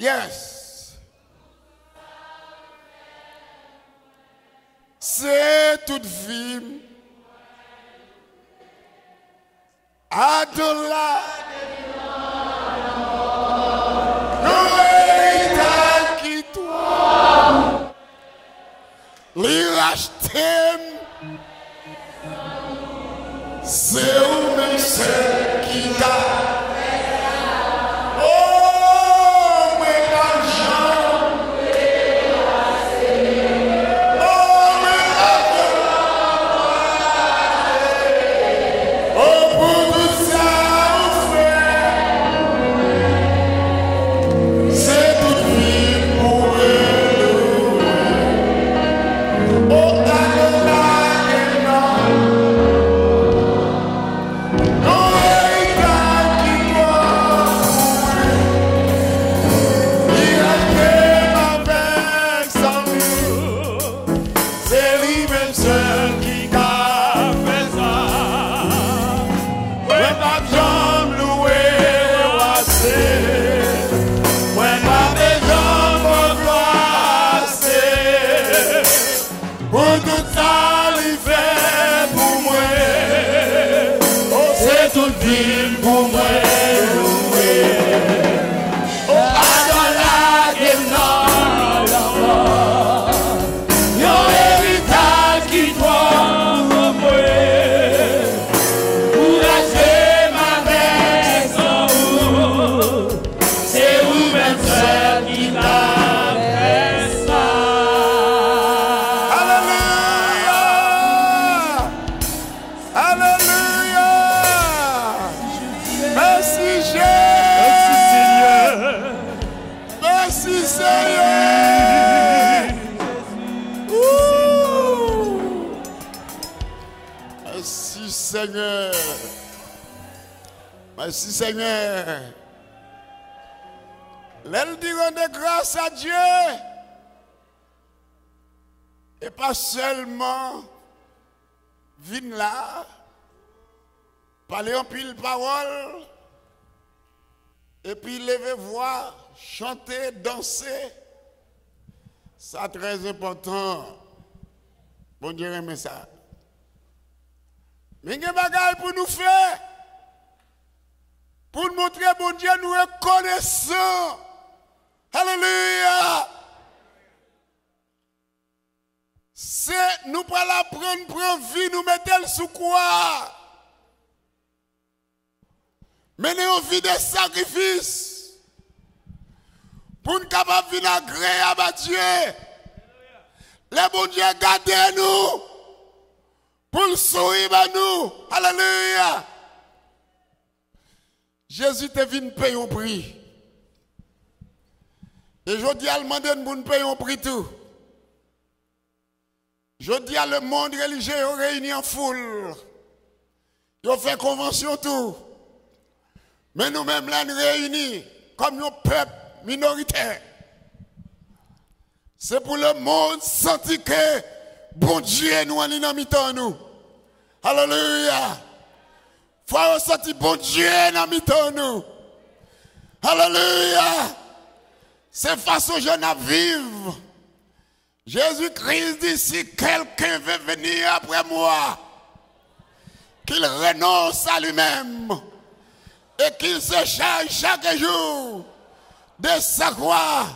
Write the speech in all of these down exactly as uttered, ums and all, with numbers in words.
Yes. Se tout vi m. Adola. Yon eritaj ki twò. Li rachte m. Se ou menm sèl ki ka. O, mwen pa janm. O, mwen pa janm. O, pou tout sa ou fè. Se tout vi m pou mwen louwe. O, adola gen nan. Yon eritaj ki twò pou mwen. Li rachte m avèk san l. Se li menm sèl ki ka fè sa. Mwen p ap janm louwe w ase. Mwen p ap janm ba w glwa ase. Pou tout sa li fè pou mwen. O, se tout vi m pou mwen louwe. O, adola gen nan. Yon eritaj ki twò pou mwen. Pou rachte m avèk san ou. Se ou menm sèl ki ka fè sa. Alelouya! Alelouya! Mèsi, Jezi! Mèsi, Senyè! Mèsi, Senyè! Woo! Mèsi, Senyè! Mèsi, Senyè! Lè l di rende gras a Dye, e pa sèlman vin la, pale anpil pawòl, epi leve vwa, chante, danse. Sa trè enpòtan. Bondye renmen sa. Men gen bagay pou nou fè. Pou n montre Bondye nou rekonesan. Alelouya! Se nou pral aprann pran vi nou mete l sou kwa. Mennen yon vi de sakrifis. Pou n kapab vin agreyab a Dye. Lè Bondye gade nou. Pou l souri ban nou. Alelouya. Jezi te vin peye yon pri. E jodi a, l mande n pou n peye yon pri tou. Jodi a, lemonn relijye yo reyini an foul. Yo fè konvansyon tou. Men nou menm, lè n reyini kòm yon pèp minoritè, se pou lemonn santi ke Bondye nou an li nan mitan nou. Alelouya! Fò yo santi Bondye nan mitan nou. Alelouya! Se fason jan n ap viv. Jezi Kris di, si quelqu'un veut venir après moi, qu'il renonce à lui-même et qu'il se charge chaque jour de sa croix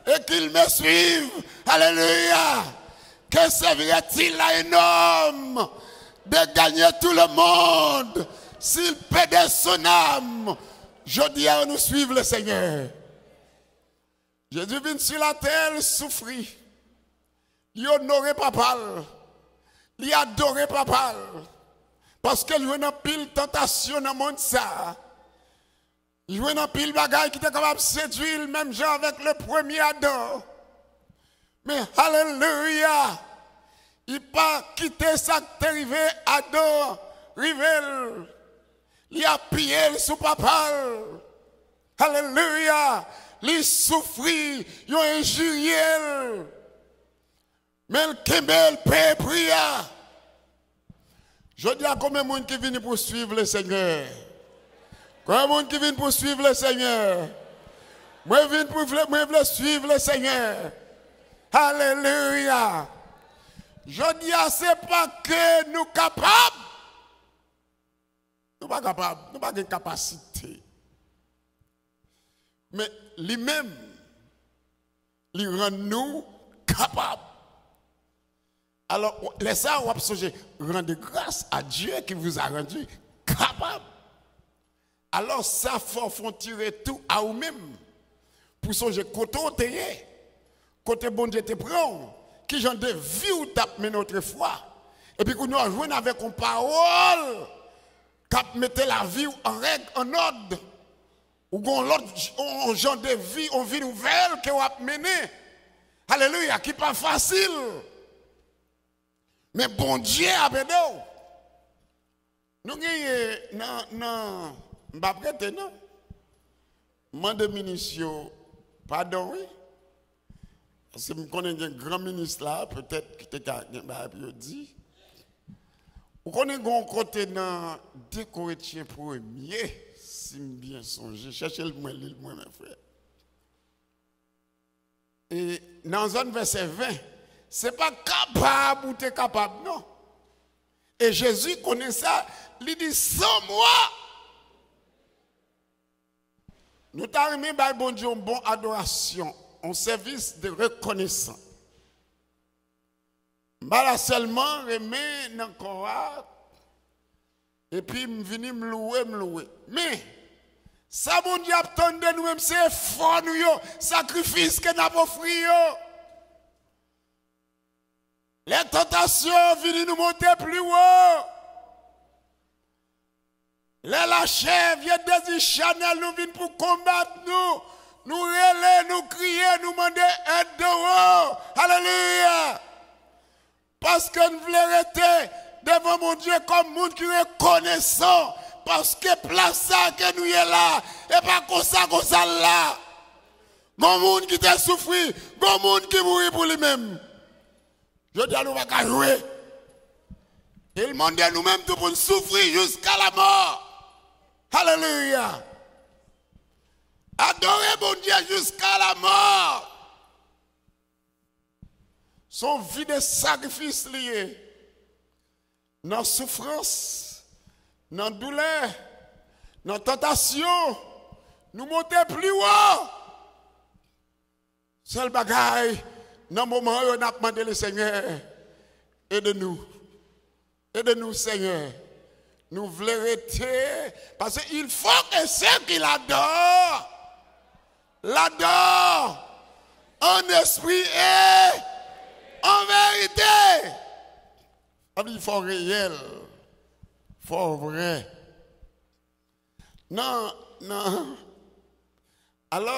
et qu'il me suive. Alelouya. Que servirait-il à un homme de gagner tout le monde s'il perdait son âme? Jodi a, nou swiv le Senyè. Jezi vin sou latè, l soufri. Li onore Papa l. Li adore Papa l. Paske l jwenn anpil tantasyon nan monn sa a. Li jwenn anpil bagay ki te kapab sedui l, menm jan avèk le premye Adan. Men, alelouya! Li pa kite sa k te rive Adan rive l. Li apiye l sou Papa l. Alelouya! Li soufri, yo enjirye l. Men l kenbe l, peye pri a. Jodi a, konbyen moun ki vini pou swiv le Senyè? Konbyen moun ki vin pou swiv le Senyè? Mwen vin pou vle, mwen vle suiv le Senyè. Alelouya. Jodi a, se pa ke nou kapab. Nou pa kapab, nou pa gen kapasite. Men li menm, li rann nou kapab. Alò, lè sa a, w ap sonje, rendez grâce à Dieu qui vous a rendu capable. Alò, sa fè w fè yon ti retou a ou menm, pou sonje kote w te ye, kote Bondye te pran w, ki jan de vi w t ap mennen otrefwa. Epi kounye a, w jwenn avèk yon pawòl k ap mete lavi w an règ, an òd. Ou gen yon lòt, yon jan de vi, yon vi nouvèl ke w ap mennen. Alelouya, ki pa fasil. Men Bondye ap ede w. Nou genyen nan, nan, m p ap rete non. Mande minis yo padon, wi. Paske m konnen gen gran minis la, petèt ki te ka gen bagay pou yo di. Ou konnen gen yon kote nan de Korentyen premye, si m byen sonje, chèche l pou mwen, li l pou mwen, men frè. E nan zòn vèsè ven, se pa kapab ou te kapab, non. E Jezi konnen sa, li di, sans moi. Nou ta renmen bay Bondye yon bon adorasyon, yon sèvis de rekonesan. M pa la sèlman renmen nan kò a, epi m vini m louwe, m louwe. Men, sa Bondye ap tann de nou menm, se efò nou yo, sakrifis ke n ap ofri yo. Lè tantasyon vini, nou monte pli wo. Lè lachè, vye dezi chanèl nou vin pou konbat nou, nou rele, nou kriye, nou mande èd de wo. Alelouya! Paske n vle rete devan Bondye kòm moun ki rekonesan, paske plas sa ke nou ye la, e pa konsa, konsa l la. Gon moun ki te soufri, gon moun ki mouri pou li menm. Jodi a, nou pa ka jwe. E l mande nou menm tou pou n soufri jiska lamò. Alelouya! Adore Bondye jiska lamò. Se yon vi de sakrifis li ye. Nan soufrans, nan doulè, nan tantasyon, nou monte pli wo. Sèl bagay, nan moman yo, n ap mande le Senyè, ede nou. Ede nou, Senyè. Nou vle rete, paske il faut que ceux qui l'adorent, l'adorent en esprit et en vérité. Sa vle di fò w reyèl, fò w vrè. Nan, nan, alò,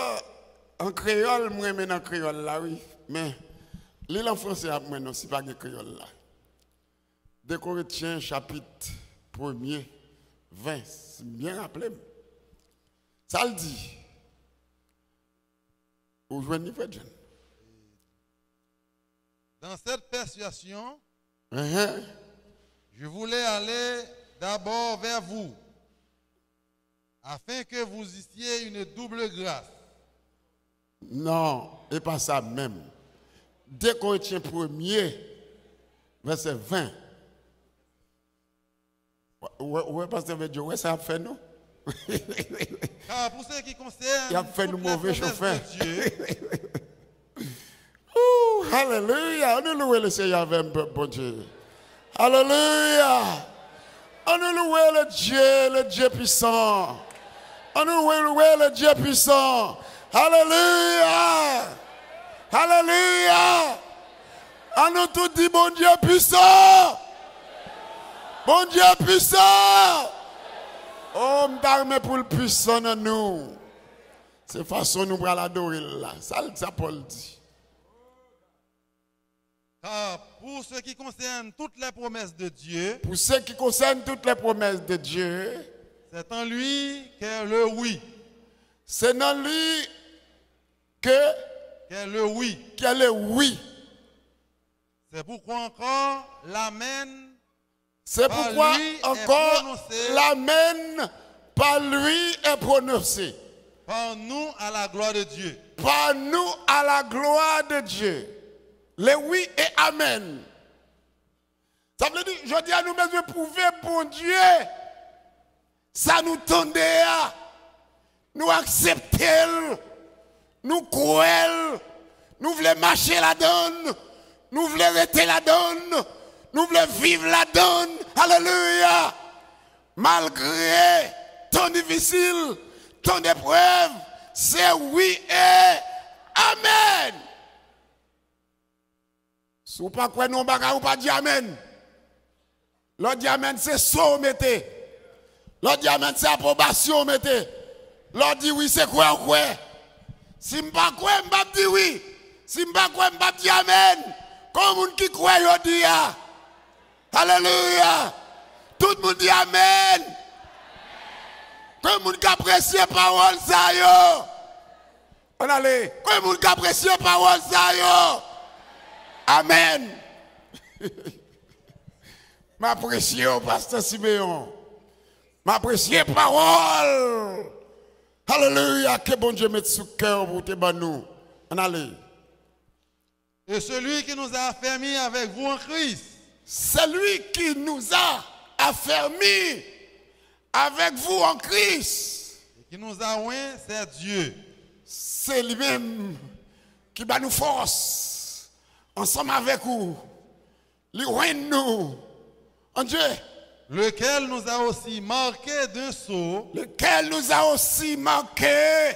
an kreyòl, mwen renmen nan kreyòl la, wi. Men, li l an franse a pou mwen non, si pa gen kreyòl la. De Korentyen, chapit premye, ven, si m byen raple m. Sa l di? Ou jwenn li, frè John? Dans cette persuasion, Enhen. Je voulais aller d'abord vers vous, afin que vous eussiez une double grâce. Non, e pa sa menm. De Korentyen premye, vèsè ven. Ou wè, ou wè, pastè Bedjo, ou wè sa y ap fè nou? Car pour ce qui concerne Y ap fè nou toutes les move chofè. Promesses de Dieu, Ooh, alelouya! Ann nou louwe le Seyè avè m, pèp Bondye. Alelouya! Ann nou louwe le Dieu, le Dieu puissant. Ann nou louwe, louwe le Dieu puissant. Alelouya! Alelouya! Ann nou tout di, Bondye pwisan! Bondye pwisan! Oh, m ta renmen pou l pwisan nan nou. Se fason nou pral adore l la. Sa l, sa Pòl di. Car pour ce qui concerne toutes les promesses de Dieu, Pour ce qui concerne toutes les promesses de Dieu, c'est en lui qu'est le oui. Se nan li ke Qu'est le oui. Qu'est le oui. C'est pourquoi encore l'amen Se poukwa ankò, l'amen pa li e pwononse. Par nous à la gloire de Dieu. Par nous à la gloire de Dieu. Le oui et amen. Sa vle di, jodi a nou bezwen pwouve Bondye sa nou tande a. Nou aksepte l. Nou kwè l. Nou vle mache ladan l. Nou vle rete ladan l. Nou vle viv ladan l. Alelouya! Malgre tan difisil, tan deprèv, se wi e amèn. Si w pa kwè nan yon bagay, ou pa di amèn. Lè w di amèn, se so w mete. Lè w di amèn, se apwobasyon w mete. Lè w di wi, se kwè w kwè. Si m pa kwè, m p ap di wi. Si m pa kwè, m p ap di amèn. Kon moun ki kwè jodi a. Alelouya. Tout moun di amèn. Kon moun k apresye pawòl sa yo. Ann ale. Kòman moun k apresye pawòl sa yo? Amèn. M apresye w, Pastè Simeyon. M apresye pawòl. Alelouya. Ke Bondye met sou kè w pou w te ban nou. Ann ale. Et celui qui nous a affermis avec vous en Christ. Celui qui nous a affermis avec vous en Christ. Et qui nous a oints, c'est Dieu. Se li menm ki ba nou fòs ansanm avèk ou. Li oint nou. An Dye. Lequel nous a aussi marqués d'un sceau. Lequel nous a aussi marqués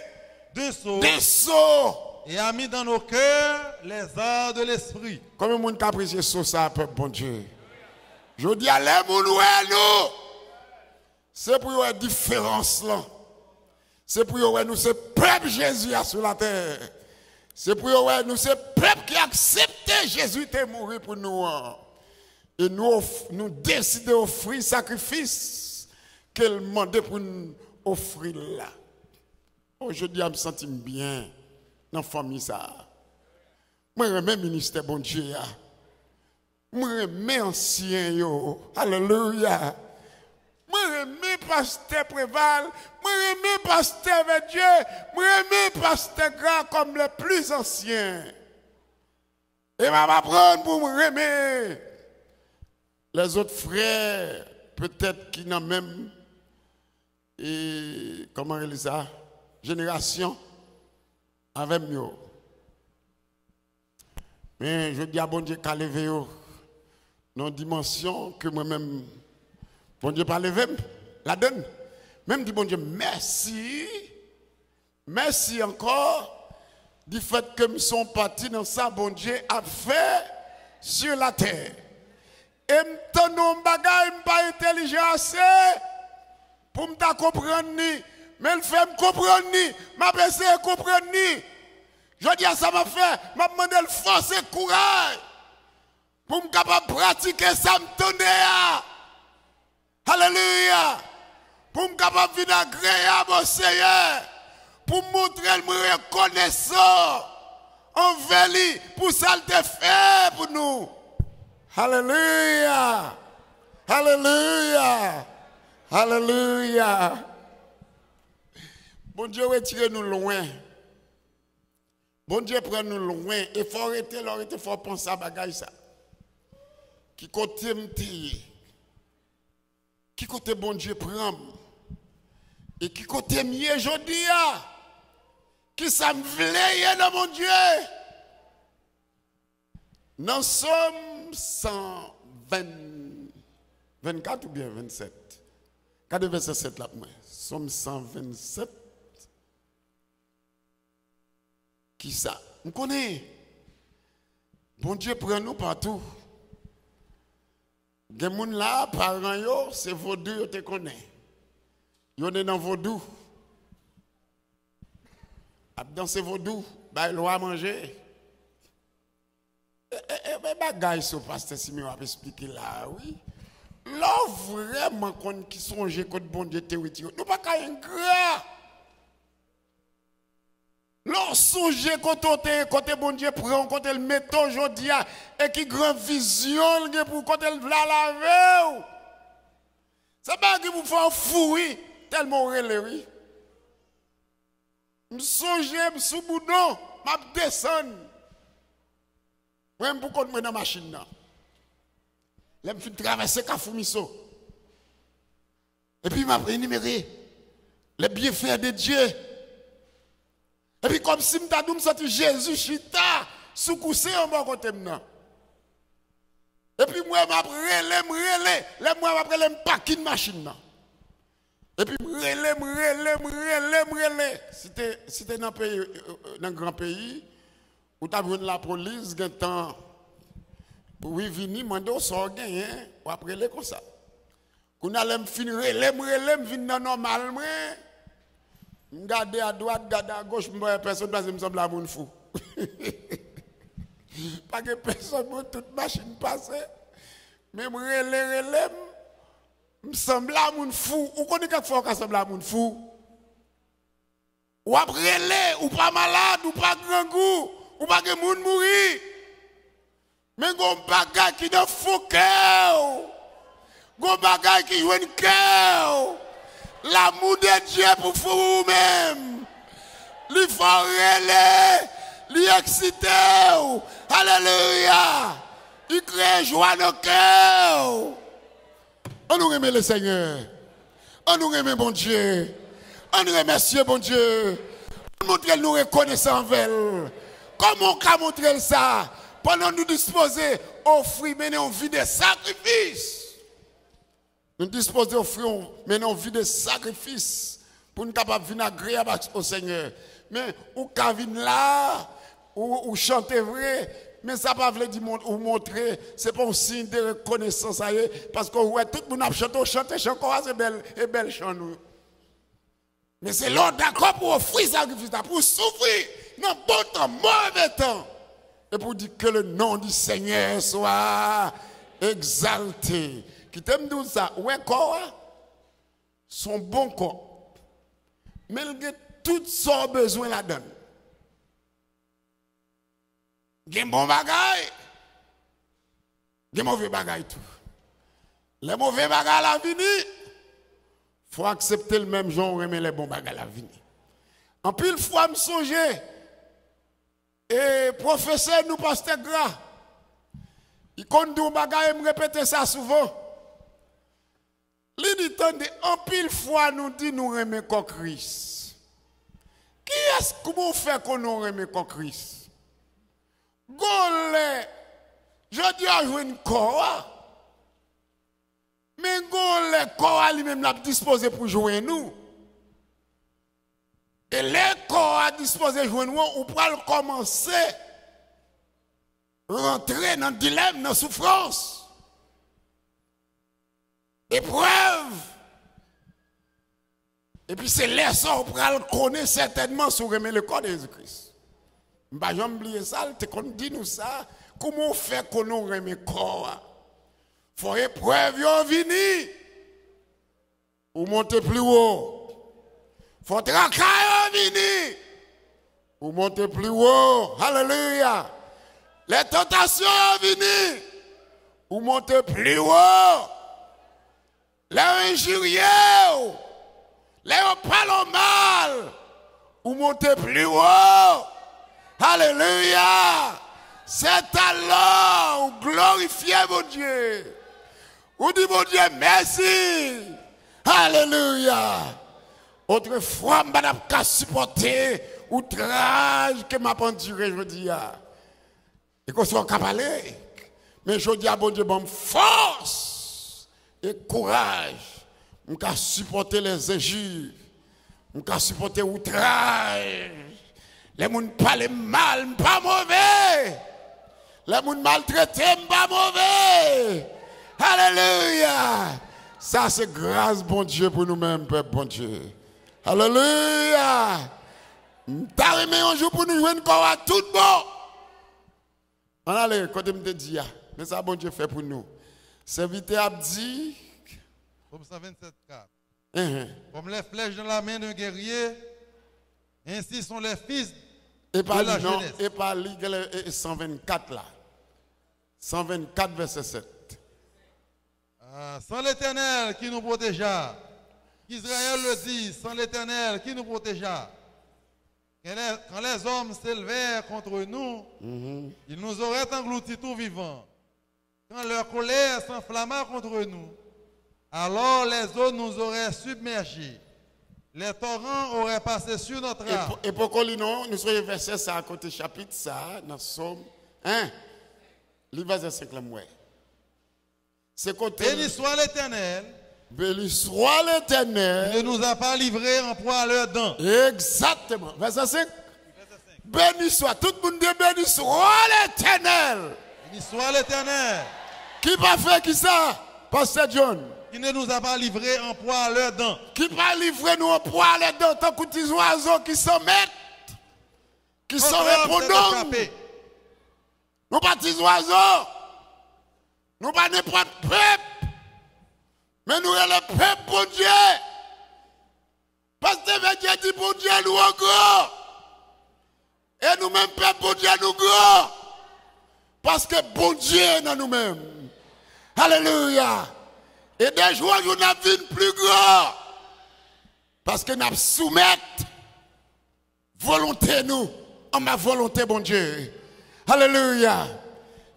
d'un sceau. D'un sceau. Et a mis dans nos cœurs les arts de l'esprit. Konbyen moun k apresye so sa, pèp Bondye? Jodi a, lè moun wè nou, se pou yo wè diferans lan. Se pou yo wè nou se pèp Jezi a sou latè. Se pou yo wè nou se pèp ki aksepte Jezi te mouri pou nou an. E nou, nou deside ofri sakrifis ke l mande pou n ofri l la. O, jodi a, m santi m byen nan fanmi sa a. Mwen renmen ministè Bondye a. Mwen renmen ansyen yo. Alelouya. Mwen renmen pastè Preval. Mwen renmen pastè Verdye. Mwen renmen pastè Gra kòm le plis ansyen. E m ap aprann pou m renmen lèzòt frè, petèt ki nan menm, e, kòman rele sa, jenerasyon avè m yo. Men jodi a, Bondye ka leve yo nan yon dimansyon ke mwen menm, Bondye pa leve m ladan l. Men m di Bondye mèsi. Mèsi ankò, difèt ke m se yon pati nan sa Bondye ap fè sou latè. E m tande yon bagay, m pa entèlijan ase pou m ta konprann li, men l fè m konprann li, m ap eseye konprann li. Jodi a, sa m ap fè, m ap mande l fòs e kouraj pou m kapab pratike sa m tande a. Alelouya! Pou m kapab vin agreyab o Seyè, pou m montre l mwen rekonesan anvè li pou sa l te fè pou nou. Alelouya! Alelouya! Alelouya! Bondye retire nou lwen. Bondye pran nou lwen. E fò w rete, lè w rete, fò w panse a bagay sa. Ki kote m te ye? Ki kote Bondye pran m? E ki kote m ye jodi a? Kisa m vle ye nan Bondye? Nan Sòm san venn, vennkat oubyen vennsèt? Gade vèsè sèt la pou mwen. Sòm san vennsèt. Kisa? M konnen Bondye pran nou patou. Gen moun la, paran yo, se vodou yo te konnen. Yo ne nan vodou. Ap danse vodou, bay lwa manje. E, e, e, e bagay sa pastè Simeon ap esplike la a, wi. Lè w vrèman konn ki sonje kote Bondye te retire w, nou pa ka engra. Lè w sonje kote w te ye, kote Bondye pran w, kote l mete w jodi a, e ki gran vizyon l gen pou w, kote l vle al avè w. Se bagay ki pou fè w fou, wi, tèlman w rele, wi. M sonje m sou Boudon, m ap desann. Mwen menm pou kont mwen nan machin nan. Lè m fin travèse Kafou Miso. Epi m ap enimere les bienfaits de Dieu. Epi kòmsi m ta di w m santi Jezi chita sou kousen an bò kote m nan. Epi m wè m ap rele, m rele. Lè m wè m ap rele, m pakin machin nan. Epi m rele, m rele, m rele, m rele. Si te, si te nan peyi, nan gran peyi, ou t ap jwenn lapolis gentan. Wi, vini, mande w sa w genyen, w ap rele konsa. Kounye a, lè m fin rele, m rele, m vin nan nòmal mwen. M gade adwat, gade agoch, m pa wè pèsonn pase, m sanble a moun fou. Pa gen pèsonn, mwen tout machin pase. Men m rele, rele, m, m sanble a moun fou. Ou konnen kèk fwa ou ka sanble a moun fou? W ap rele, ou pa malad, ou pa grangou, ou pa gen moun mouri. Men gon bagay ki nan fon kè w. Gon bagay ki jwenn kè w. L'amour de Dieu pou fou ou menm. Li fè w rele, li eksite w. Alelouya. Li kreye jwa nan kè w. Ann nou renmen Lesenyè. Ann nou renmen Bondye. Ann remèsye Bondye. Ann montre l nou rekonesan anvè l. Kòman w ka montre l sa? Pandan nou dispoze ofri, mennen yon vi de sakrifis. Nou dispoze ofri yon, mennen yon vi de sakrifis pou n kapab vin agreyab ak, o Senyè. Men, ou ka vin la, ou, ou chante vre, men sa pa vle di mon-, ou montre, se pa yon siy de rekonesans sa ye, paske ou wè tout moun ap chante, ou chante chan kò a, se bèl, e bèl chan nou. Men se lè w dakò pou w ofri sakrifis la, pou w soufri nan bon tan, move tan, e pou w di, que le nom du Seigneur soit exalté. Kite m di w sa, ou wè kò a, se yon bon kò. Men l gen tout sa w bezwen ladan l. Gen bon bagay, gen move bagay tou. Lè move bagay la vini, fò w aksepte l menm jan w renmen lè bon bagay la vini. Anpil fwa m sonje, e pwofesè nou, pastè Gra, li konn di yon bagay, e m repete sa souvan. Li di, tande, anpil fwa nou di nou renmen kò Kris. Kiyès, kouman w fè konnen w renmen kò Kris? Gon lè, jodi a jwenn kò a, men gon lè kò a li menm l ap dispoze pou jwenn ou. E lè kò a dispoze jwenn ou, ou pral kòmanse rantre nan dilèm, nan soufrans, eprèv. Epi se lè sa w pral konnen sètènman si w renmen le corps de Jésus-Christ. M pa janm bliye sa, l te konn di nou sa, kouman w fè konnen w renmen kò a? Fò eprèv yo vini, ou monte pli wo. Fò traka yo vini, ou monte pli wo. Alelouya. Lè tantasyon yo vini, ou monte pli wo. Lè yo enjirye w, lè yo pale w mal, ou monte pli wo. Alelouya! C'est alors ou glorifye Bondye. Ou di Bondye mèsi. Alelouya! Otrefwa, m pa t ap ka sipòte outraj ke m ap andire jodi a. E konsa w ka pale. Men jodi a, Bondye ban m fòs e kouraj. M ka sipòte lèzenjir. M ka sipòte outraj. Lè moun pale m mal, m pa move. Lè moun maltrete m, m pa move. Alelouya! Sa se gras Bondye pou nou menm, pèp Bondye. Alelouya! M ta renmen yon jou pou nou jwenn kò a tout bon. Ann ale, kote m te di a. Men sa Bondye fè pou nou. Sèvitè ap di. Psaume cent vingt-sept, quatre. Enhen. Comme les flèches dans la main d'un guerrier, ainsi sont les fils de la jeunesse. E pa li, non, e pa li, gen lè, e, e cent vingt-quatre la. Cent vingt-quatre, verset sept. Ah, sans l'Éternel qui nous protégea. Qu'Israël le dise, sans l'Éternel qui nous protégea. Quand les, quand les hommes s'élevèrent contre nous, ils nous auraient engloutis tout vivants. Quand leur colère s'enflamma contre nous, alors les eaux nous auraient submergés. Les torrents auraient passé sur notre âme. E poko li non, nou sonje vèsè sa a kote chapit sa a nan Sòm. Hein? Li vèsè senk lan m wè. Se kote. Béni soit l'Éternel. Béni soit l'Éternel. Il ne nous a pas livrés en proie à leurs dents. Egzakteman. Vèsè senk. Béni soit. Tout moun di béni soit l'Éternel. Béni soit l'Éternel. Ki pa fè ki sa, Pastè John? Qui ne nous a pas livrés en proie à leurs dents. Ki pa livre nou an pwa a lèdan, tankou ti zwazo ki san mèt, ki san repondong. Nou pa ti zwazo. Nou pa nenpòt pèp. Men nou rele pèp Bondye. Pastè Vedye di Bondye nou an gran. E nou menm pèp Bondye nou gran. Paske Bondye nan nou menm. Alelouya. E de jou an jou n ap vin pli gran. Paske n ap soumèt volonte nou anba volonte Bondye. Alelouya.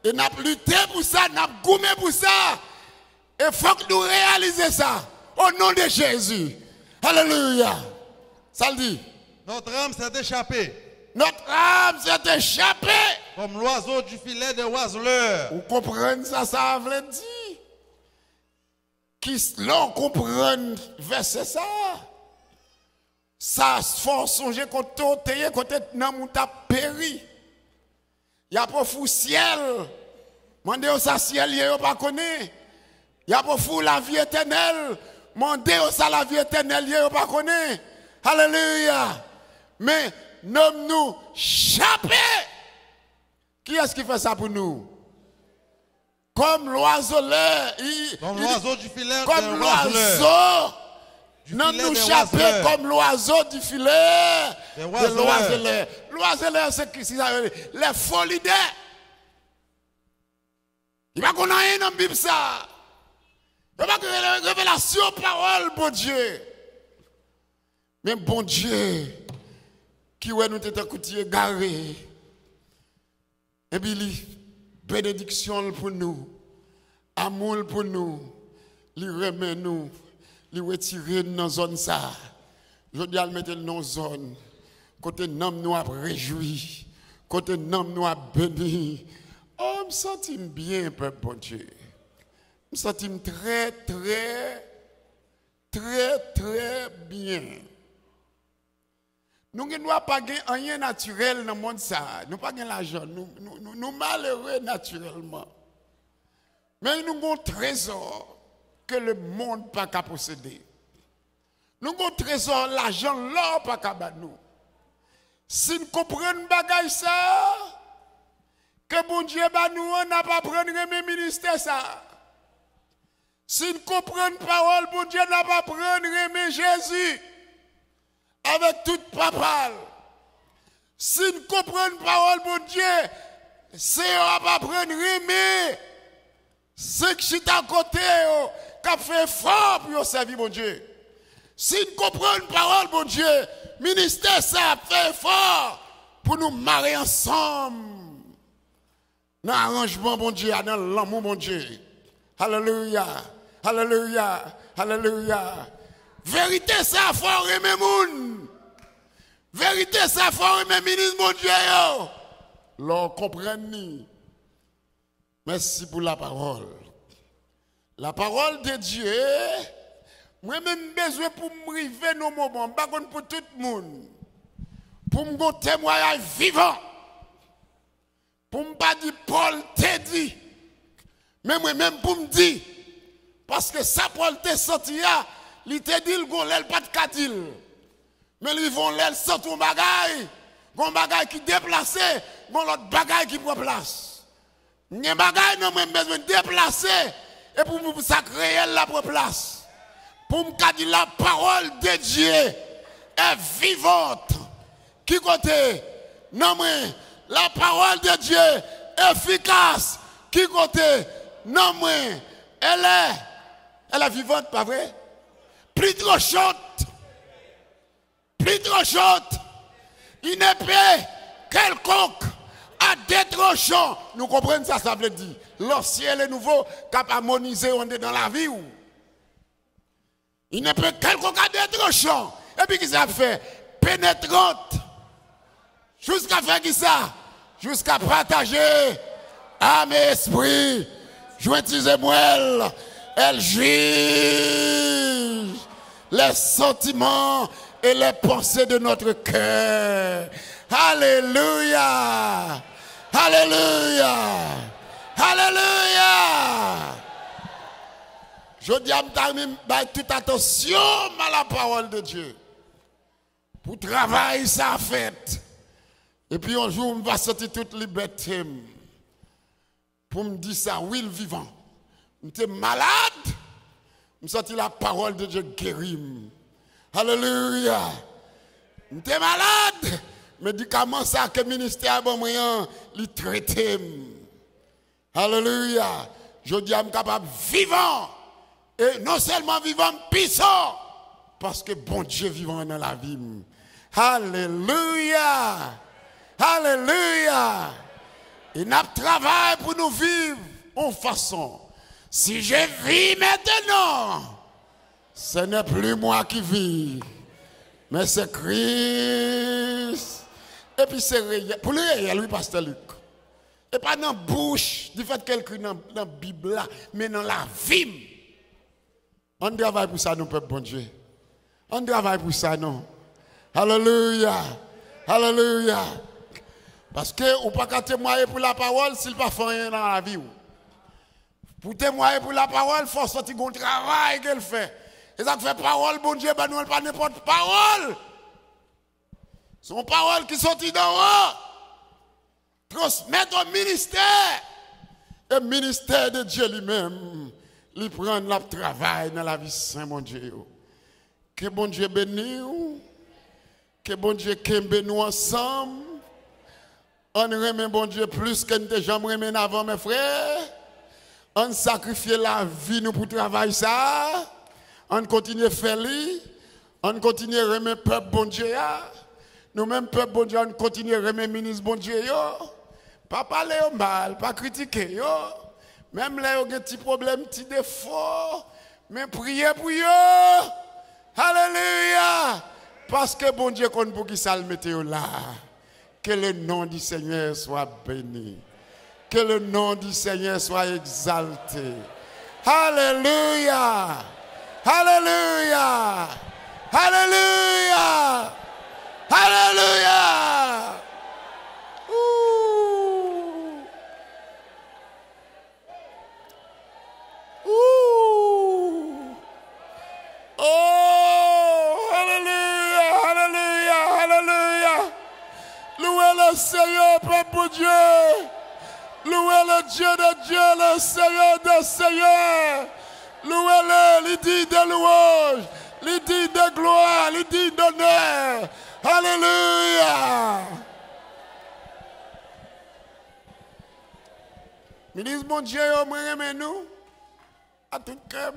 E n ap lite pou sa, n ap goumen pou sa. E fòk nou reyalize sa. O non de Jezi. Alelouya. Sa l di? Notre âme s'est échappée. Notre âme s'est échappée. Comme l'oiseau du filet des oiseleurs. Ou konprann sa sa vle di? Ki s-, lè w konprann vèsè sa a, sa fè w sonje kote w te ye, kote nanm ou t ap peri. Y ap ofri w syèl, mande yo sa syèl ye, yo pa konnen. Y ap ofri w lavi etènèl, mande yo sa lavi etènèl ye, yo pa konnen. Alelouya! Men, nanm nou chape! Kiyès ki fè sa pou nou? Comme l'oiseleur, il, Comme il, l'oiseau du filet comme des oiseleurs. L'oiseau, Du nan filet nou des chape oiseleurs. Comme l'oiseau du filet Des de oiseleurs. L'oiseleur. L'oiseleur, se ki, se sa yo rele? Lè fo lidè. Li pa konn anyen nan Bib sa. Yo pa gen rele-, revelasyon pawòl Bondye. Men Bondye ki wè nou te tankou ti egare. Epi li, benediksyon l pou nou, amou l pou nou, li renmen nou, li retire n nan zòn sa a. Jodi a, l mete l nan yon zòn kote nanm nou ap rejwi, kote nanm nou ap beni. O, m santi m byen, pèp Bondye. M santi m trè, trè, trè, trè byen. Nou gen dwa pa gen anyen natirèl nan mond sa a. Nou pa gen lajan. Nou, nou, nou, nou malere natirèlman. Men nou gen yon trezò ke lemonn pa ka posede. Nou gen yon trezò lajan lò pa ka ba nou. Si n konprann bagay sa a, ke Bondye ba nou an, n ap aprann renmen ministè sa a. Si n konprann pawòl Bondye, n ap aprann renmen Jezi avèk tout papa l. Si n konprann pawòl Bondye, Senyè a ap aprann renmen senk chita kote yo k ap fè efò pou yo sèvi Bondye. Si n konprann pawòl Bondye, ministè sa ap fè efò pou nou mare ansanm nan aranjman Bondye a, nan lanmou Bondye. Alelouya, alelouya, alelouya. Verite sa fè w renmen moun. Verite sa fè w renmen minis Bondye yo. Lè w konprann li. Mèsi pou lapawòl. Lapawòl de Dye, mwen menm m bezwen pou m rive nan moman, m pa konn pou tout moun, pou m gon temwayaj vivan. Pou m pa di Pòl te di, men mwen menm pou m di. Paske sa Pòl te santi a, li te di l gon lè l pa t ka di l. Men li rive yon lè l santi yon bagay, gon bagay ki deplase, gon lòt bagay ki pran plas. M gen bagay nan mwen m bezwen deplase, e pou, pou sa k reyèl la pran plas. Pou m ka di la parole de Dieu est vivante. Ki kote? Nan mwen. La parole de Dieu efficace. Ki kote? Nan mwen. Elle est, elle est vivante, pa vre? Plus tranchante. Plus tranchante. Une épée quelconque à deux tranchants. Nou konprann sa sa vle di. Lansye le nouvo k ap amonize andedan lavi w. Une épée quelconque à deux tranchants. Epi ki sa ap fè? Pénétrante. Jiska fè ki sa? Jiska pataje ame, espri, jwenti zemwèl. Elle juge les sentiments et les pensées de notre cœur. Alelouya! Alelouya! Alelouya! Jodi a, m ta renmen bay tout atansyon m a la parole de Dieu. Pou travay sa a fèt. Epi yon jou, m va santi tout libète m. Pou m di sa, wi, l vivan. M te malad, m santi la parole de Dieu geri m. Alelouya! M te malad, medikaman sa ke ministè a ban mwen an, li trete m. Alelouya! Jodi a, m kapab vivan. E non sèlman vivan, m pisan. Paske Bondye vivan nan lavi m. Alelouya! Alelouya! E n ap travay pou nou viv yon fason. Si je vis maintenant, ce n'est plus moi qui vis, mais c'est Christ. Epi se reyèl, pou li reyèl, wi, pastè Luc. E pa nan bouch, difèt ke l ekri nan, nan Bib la, men nan lavi m. Ann travay pou sa, non, pèp Bondye. Ann travay pou sa, non. Alelouya! Alelouya! Paske ou pa ka temwaye pou lapawòl si l pa fè anyen nan lavi w. Pou temwaye pou lapawòl, fò w santi gon travay ke l fè. E sa k fè pawòl Bondye ban nou an, l pa nenpòt pawòl. Se yon pawòl ki soti danwo. Transmèt yon ministè. E ministè de Dye li menm, li pran l, l ap travay nan lavi sen Bondye yo. Ke Bondye beni w. Ke Bondye kenbe nou ansanm. Ann renmen Bondye plis ke n te janm renmen n avan, men frè. Ann sakrifye lavi nou pou travay sa a. Ann kontinye fè li. Ann kontinye renmen pèp Bondye a. Nou menm pèp Bondye a, ann kontinye renmen minis Bondye yo. Pa pale yo mal, pa kritike yo. Menm lè yo gen ti pwoblèm, ti defo, men priye pou yo. Alelouya! Paske Bondye konn poukisa l mete yo la. Que le nom du Seigneur soit béni. Que le nom du Seigneur soit exalté. Alelouya! Alelouya! Alelouya! Alelouya! Ooh! Ooh! Oh, alelouya, alelouya, alelouya. Louez le Seigneur, peuple de Dieu. Louez le Dieu de Dieu, le Seigneur des seigneurs. Louez-le, li digne de louange, li digne de gloire, li digne d'honneur. Alelouya. Minis Bondye yo, mwen renmen nou a tout kè m,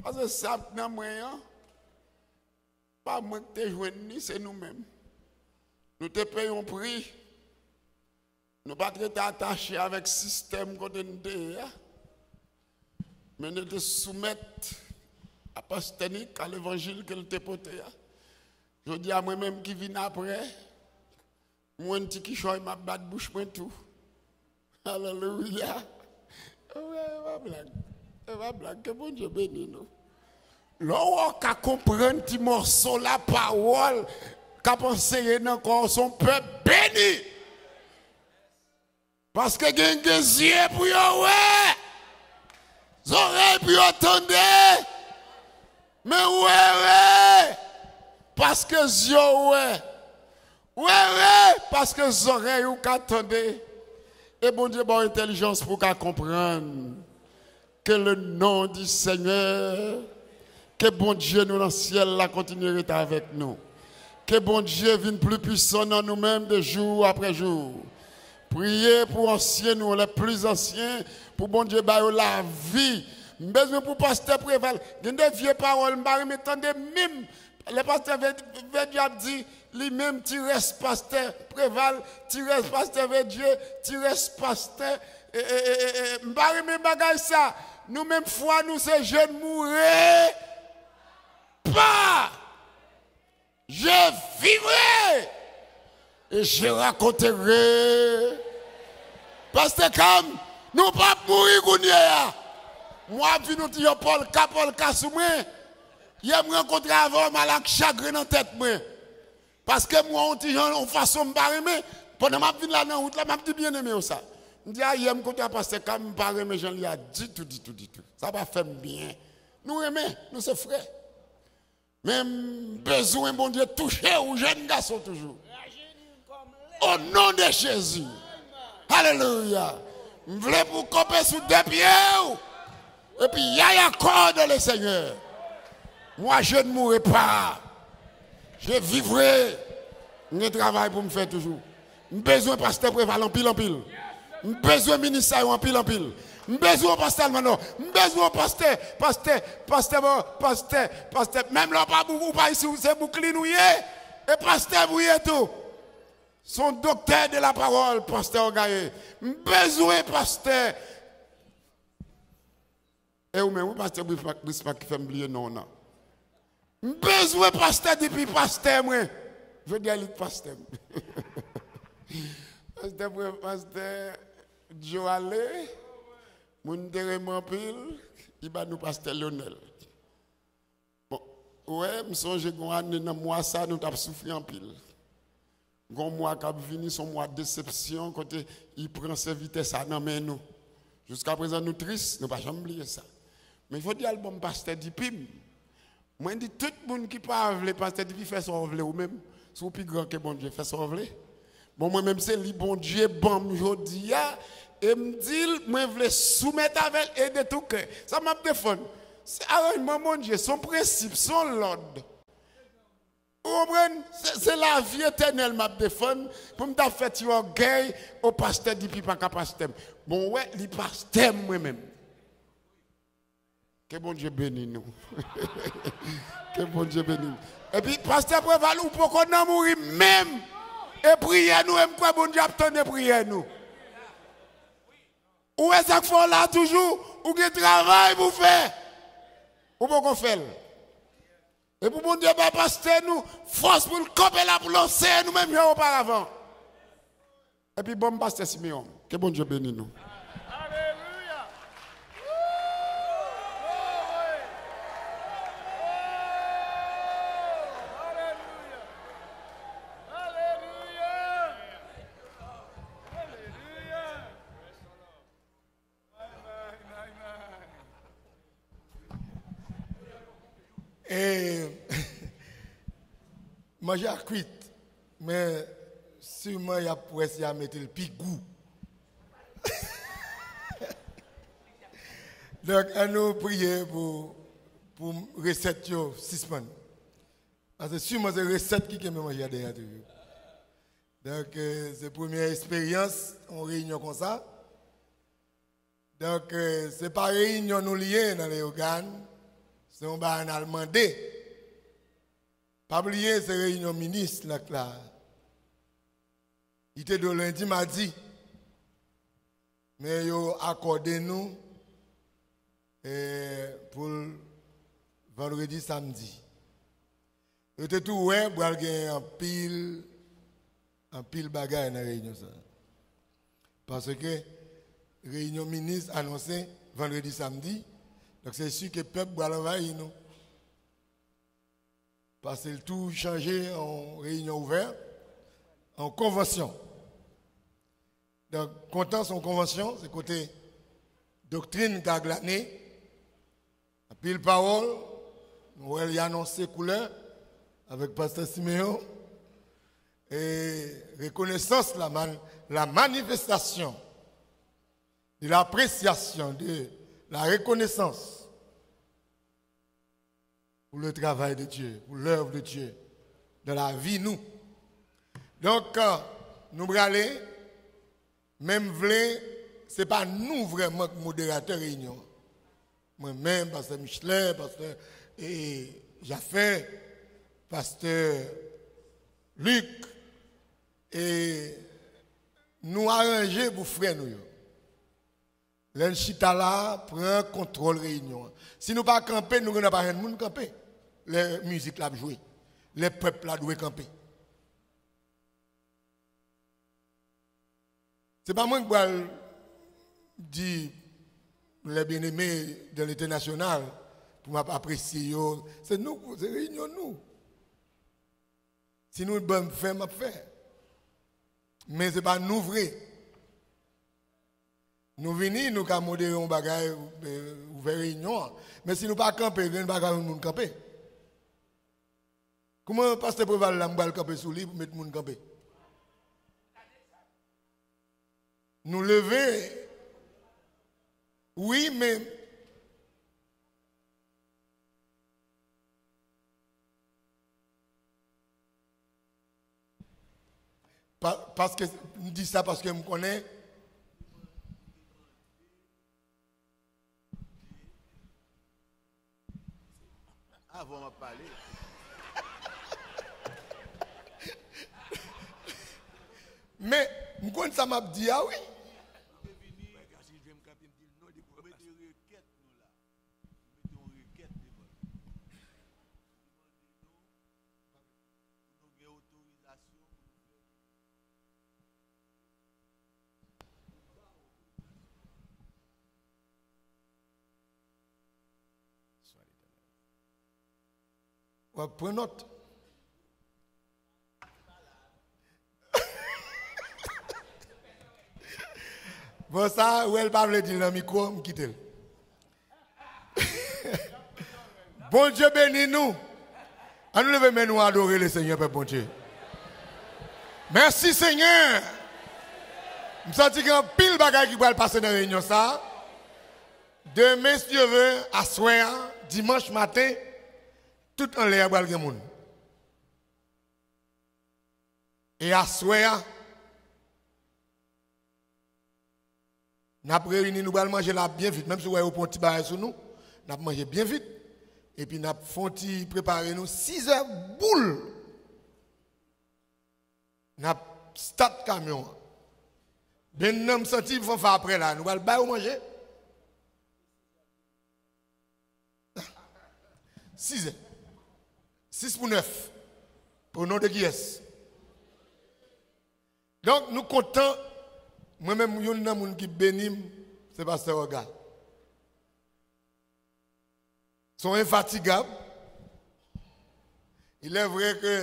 paske sa k nan mwen an, pa mwen k te jwenn li, se nou menm. Nou te peye yon pri. Nou pa t rete atache avèk sistèm kote n te ye a, men nou te soumèt a pastè Nick, a levanjil ke l te pote a. Jodi a, mwen menm ki vin apre, mwen ti kichòy, m ap bat bouch mwen tou. Alelouya. E pa blag. E pa blag. Ke Bondye beni nou. Lè w ka konprann ti mòso lapawòl k ap anseye nan kò w, se yon pèp beni. Paske gen, gen zye pou yo wè, zòrèy pou yo tande, men ou ere, paske zye w wè. Ou ere, paske zòrèy ou ka tande. E Bondye ba w entèlijans pou w ka konprann. Que le nom du Seigneur, ke Bondye nou nan syèl la kontinye rete avèk nou. Ke Bondye vin pli pwisan nan nou menm de jou apre jou. Priye pou ansyen nou, les plus anciens, pou Bondye ba yo lavi. M bezwen pou pastè Preval. Gen de vye pawòl m pa renmen tande menm. Lè pastè Ve-, Vedjab di, Li menm, ti rès pastè Preval, ti rès pastè Vedye, ti rès pastè, e, e, e, e, e, m pa renmen bagay sa. Nou menm fwa nou se je ne mourrai pas, je vivrai et je raconterai. Pastè Kam, nou p ap mouri kounye a. Mwen ap vin yon ti jan pòlka pòlka sou mwen. Yè m rankontre avè w, m al ak chagren nan tèt mwen. Paske m wè yon ti jan, yon fason m pa renmen. Pandan m ap vin la nan wout la, m ap di byeneme yo sa. M di, a, yè m kontre a pastè Kam, m pa renmen jan li a ditou, ditou, ditou. Sa pa fè m byen. Nou renmen, nou se frè. Men m bezwen Bondye touche w, jèn gason toujou. O non de Jezi. Alelouya. M vle pou w kanpe sou de pye w. Epi, y a y a kò de le Senyè. Moi, je ne mourrai pas. Je vivrai. M gen travay pou m fè toujou. M bezwen pastè Preval anpil, anpil. M bezwen minis sa yo anpil, anpil. M bezwen yon pastè Almanò. M bezwen yon pastè, pastè, pastè, bon, pastè, pastè. Menm lè w pa bouk, ou pa isi, se Bouklin ou ye. E pastè pou ye tou. Se yon doktè de la pawòl, pastè Ogaye. M bezwen pastè. E ou menm, wi, pastè Brisma, Brisma ki fè m bliye non w nan. M bezwen pastè D P, pastè mwen. Jodi a, li t pastè m. Pastè mwen, pastè Joe ale. Moun te renmen anpil. Li ba nou pastè Lionel. Bon, ou wè, m sonje gon ane nan mwa sa, nou t ap soufri anpil. Gon mwa k ap vini, se yon mwa desepsyon, kote li pran sèvitè sa nan men nou. Jiskaprezan, nou tris, nou pa janm bliye sa. Men jodi a, l ban m pastè D P m. Mwen di tout moun ki pa vle pastè D P, fè sa w vle ou menm, si w pi gran ke Bondye, fè sa w vle. Bon, mwen menm, se li Bondye ban m jodi a, e m di l, mwen vle soumèt avè l e de tou kè. Sa m ap defann, se aranjman Bondye, se yon prensip, se yon lòd. Ou konprann? Se, se lavi etènèl m ap defann pou m ta fè ti ògèy, o pastè D P pa ka pastè m. Bon, w wè, li pastè m mwen menm. Ke Bondye beni nou. Ke Bondye beni nou. Epi, pastè Preval, ou poko nan mouri menm. E priyè nou, e m kwè Bondye ap tande priyè nou. Ou wè sa k fè w la toujou? Ou gen travay pou w fè. Ou poko fè l. E pou Bondye bay pastè nou fòs pou l kanpe la pou l anseye nou menm jan oparavan. Epi ban m pastè Simeon. Ke Bondye beni nou. Alelouya. Glory. Alelouya. Alelouya. Alelouya. E, manje a kwit, men siman y ap wè si y a mete l pi gou. Donk, ann nou priye pou, pou resèt yo sispann. Paske siman se resèt ki kenbe manje a dèyè toujou. Donk, eh, se premye eksperyans yon reyinyon konsa. Donk, eh, se pa reyinyon nou li ye nan Leyogàn, se yon bagay n al mande. Pa bliye, se reyinyon minis la k la. Li te dwe lendi, madi. Men yo akòde nou, eh, pou l vandredi, samdi. Yo te tou wè pral gen anpil, anpil bagay nan reyinyon sa a. Paske reyinyon minis anonse vandredi, samdi, donk se si ke pèp pral anvayi nou. Paske l tou chanje an reyinyon ouvè, an konvansyon. Donk, kontan se yon konvansyon, se kote doktrin ka glane, anpil pawòl, nou wè li anonse koulè avèk pastè Simeon, e rekonesans, la man-, la manifestation de l'appréciation, de la reconnaissance pour le travail de Dieu, pour l'œuvre de Dieu dans la vi nou. Donk, nou prale, men m vle, se pa nou vrèman k moderatè reyinyon an. Mwen menm, pastè Michelet, pastè, e, Jafè, pastè Lik, e nou aranje pou frè nou yo. Lè n chita la, pran kontwòl reyinyon an. Si nou pa kanpe, nou gen dwa pa jwenn moun kanpe lè mizik la ap jwe, lè pèp la dwe kanpe. Se pa mwen ki pral di les bien-aimés de l'international pou m ap apresye yo. Se nou, se reyinyon nou. Si nou ban m fè, m ap fè. Men se pa nou vre. Nou vini, nou ka modere yon bagay, eh, ouvè reyinyon an. Men si nou pa kanpe, gen pa ka yon moun kanpe. Kouman pastè Preval la, m pral kanpe sou li pou met moun kanpe? Nou leve, wi, men pa, paske m di sa paske m konnen. Avan w ap pale. Men, m konn sa m ap di a, wi. Mete rekèt nou la. Mete yon rekèt devan nou. Pou nou gen otorizasyon pou nou fè. W ap pran nòt. Bon, sa, wè l pa vle di l nan mikwo, m kite l. Bondye beni nou. Ann nou leve men nou adore Lesenyè, pèp Bondye. Mèsi, Senyè. M santi gen anpil bagay ki pral pase nan reyinyon sa a. Demen, si Dye vle, aswè a, dimanch maten, tout anlè a pral gen moun. E aswè a, n ap reyini, nou pral manje la byen vit. Menm si w wè yo pran ti bagay sou nou, n ap manje byen vit. Epi n ap fè yon ti prepare nou, sizè boul. N ap stat kamyon an. Ben nan m santi fanfa apre la. Nou pral bay ou manje. Sizè. Sis pou nèf. O non de kiyès? Donk, nou kontan. Mwen menm, youn nan moun ki beni m, se pastè Oga. Sont infatigables. Il est vrai que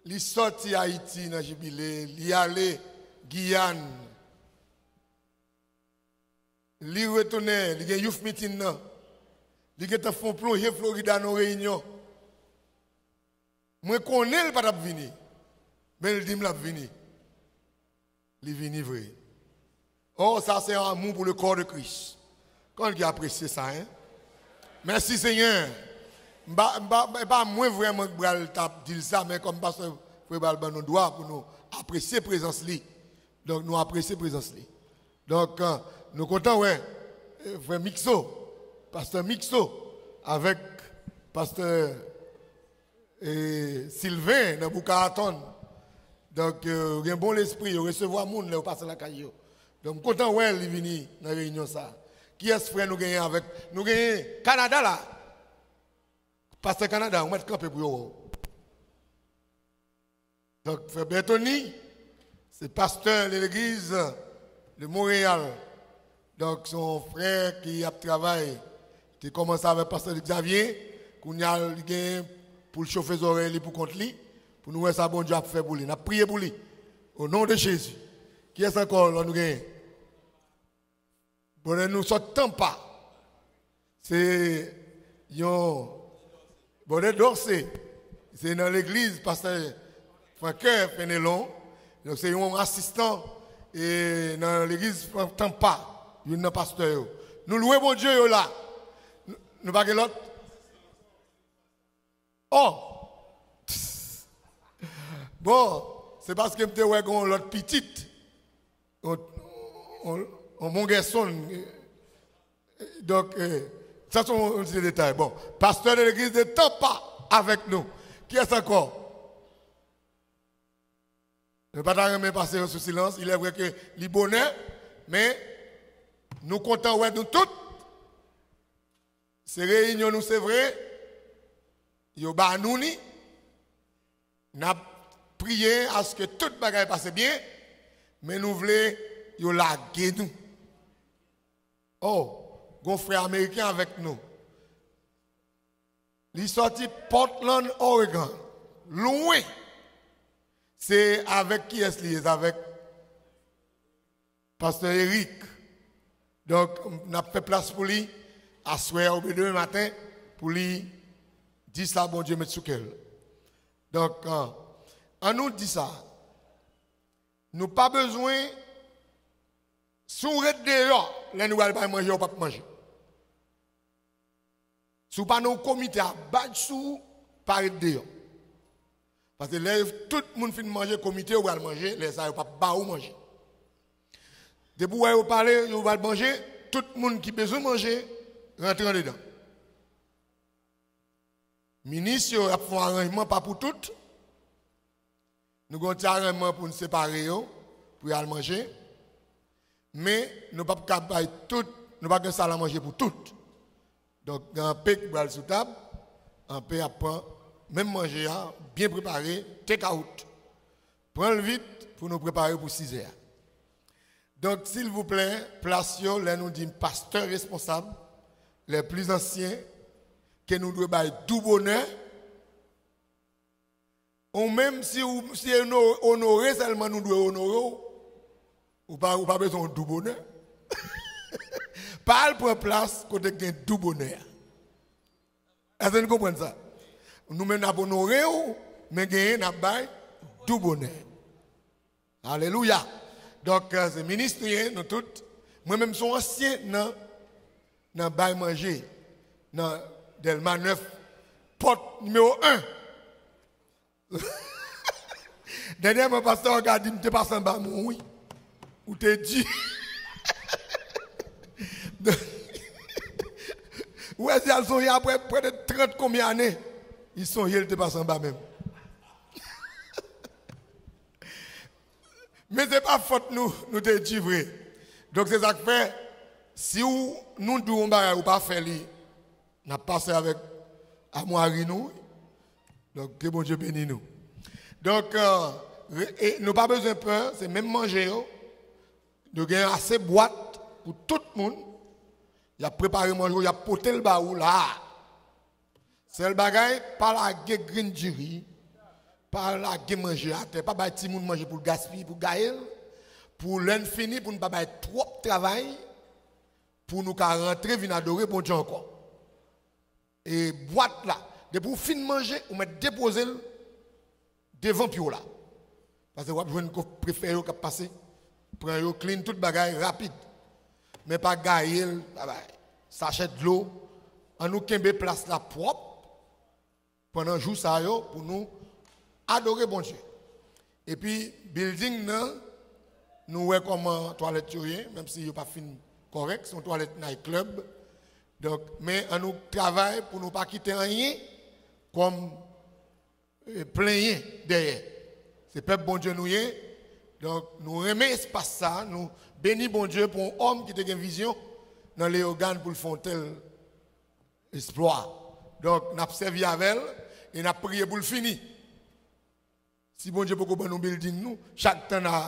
li sòti Ayiti nan Jibile, li ale Giyàn, li retounen, li gen youth meeting nan, li gentan fè yon plonje Florida nan reyinyon. Mwen konnen l pa t ap vini, men l di m l ap vini. Li vini vre. Oh, ça c'est un amour pour le corps de Christ. Kòman ki apresye sa, hein? Mèsi, Senyè. M pa, m pa, e pa mwen vrèman ki pral t ap di l sa, men kòm pastè Preval ban nou dwa pou nou apresye prezans li. Donk, nou apresye prezans li. Donk, eh, nou kontan wè, eh, frè Mixo, pastè Mixo, avèk pastè e Sylvain nan Boca Raton. Donk, eh, yo gen bon lespri, yo resevwa moun lè yo pase lakay yo. Donk, m kontan wè li vini nan reyinyon sa a. Kiyès frè nou genyen avèk, nou genyen Kanada la? Pastè Kanada, ou mèt kanpe pou yo wè w. Donk, frè Bertony, se pastè de legliz de Montréal. Donk, se yon frè ki ap travay, te kòmanse avèk pastè Luc Xavier, kounye a li gen pou l chofe zòrèy li pou kont li, pou nou wè sa Bondye ap fè pou li. N ap priye pou li. O non de Jezi. Kiyès ankò lòt nou genyen? Brother nou sot Tampa. Se yon brother Dorcé. Se nan legliz pastè Franqueur Fenelon. Donk se yon asistan e nan legliz Tampa, youn nan pastè yo. Nou lwe Bondye yo la. Nou, nou pa gen lòt? Oh! Bon, se paske m te wè gen yon lòt pitit. Yon, yon, yon bon gèson. Donk, eh, sa se yon, yon ti detay. Bon, pastè de legliz de Tampa avèk nou. Kiyès ankò? Nou pa ta renmen pase yo sou silans. Il est vrai que li bonè, men nou kontan wè nou tout. Se reyinyon nou, se vre. Yo ba nou li. N ap priye aske tout bagay pase byen, men nou vle yo lage nou. Oh, gon frè ameriken avèk nou. Li sòti Portland, Oregon. Lwen. Se avèk kiyès li ye? Se avèk Pastè Eric. Donk, n ap fè plas pou li aswè oubyen demen maten pou li di sa Bondye met sou kè l. Donk, an, an nou di sa. Nou pa bezwen, si w ret deyò, lè nou al bay manje, w p ap manje. Si w pa nan yon komite a badj sou ou, pa ret deyò. Paske lè tout moun fin manje, komite yo pral manje, lè sa yo p ap ba ou manje. Depi w wè yo pale, yo pral manje, tout moun ki bezwen manje, rantre andedan. Minis yo ap fè yon aranjman pa pou tout. Nou gen yon ti aranjman pou n separe yo, pou y al manje. Men, nou p ap ka bay tout, nou pa gen sal a manje pou tout. Donk, gen anpe ki pral sou tab, anpe ap pran menm manje a, byen prepare, take out. Pran l vit pou nou prepare pou sizè a. Donk, silvouplè, plas yo, lè nou di pastè responsab, les plus anciens, ke nou dwe bay dou bonè, ou menm si ou, si onore sèlman nou dwe onore w, ou pa, ou pa bezwen yon dou bonè. Pa al pran plas kote k gen dou bonè a. Èske nou konprann sa? Nou menm n ap onore w, men genyen n ap bay dou bonè. Alelouya! Donk, eh, se minis nou ye, nou tout. Mwen menm se yon ansyen nan, nan bay manje, nan Dèlma nèf, pòt nimewo en. Dènyèman, pastè Orga di m te pase anba men w, wi. Ou te di. Ou wè si al sonje apre près de trant konbyen ane, li sonje l te pase anba men m. Men se pa fòt nou, nou te di vre. Donk, se sa k fè, si w, nou di w yon bagay, ou pa fè li, n ap pase avèk amwari nou. Donk, ke Bondye beni nou. Donk, eh, re-, e nou pa bezwen pè, se menm manje yo. Nou gen ase bwat pou tout moun. Y ap prepare manje w, y ap pote l ba ou la. Sèl bagay, pa lage grenn diri, pa lage manje atè, pa bay timoun manje pou l gaspiye, pou gaye l, pou lè n fini, pou n pa bay twòp travay, pou nou ka rantre vin adore Bondye ankò. E bwat la, depi w fin manje, ou mèt depoze l devan pye w la. Paske w ap jwenn ko-, prefè yo k ap pase, pran yo, clean tout bagay rapid. Men pa gaye l, pa bay sachè dlo. Ann nou kenbe plas la pwòp pandan jou sa yo pou nou adore Bondye. Epi, building nan, nou wè kòman twalèt yo ye, menm si yo pa fin kòrèk, se yon twalèt night club. Donk, men ann nou travay pou nou pa kite anyen kòm, eh, plenyen dèyè. Se pèp Bondye nou ye. Donk, nou renmen espas sa, nou beni Bondye pou yon òm ki te gen vizyon nan Leyogàn pou l fè yon tèl eksplwa. Donk, n ap sèvi avè l e n ap priye pou l fini. Si Bondye poko ban nou building nou, chak tan n a,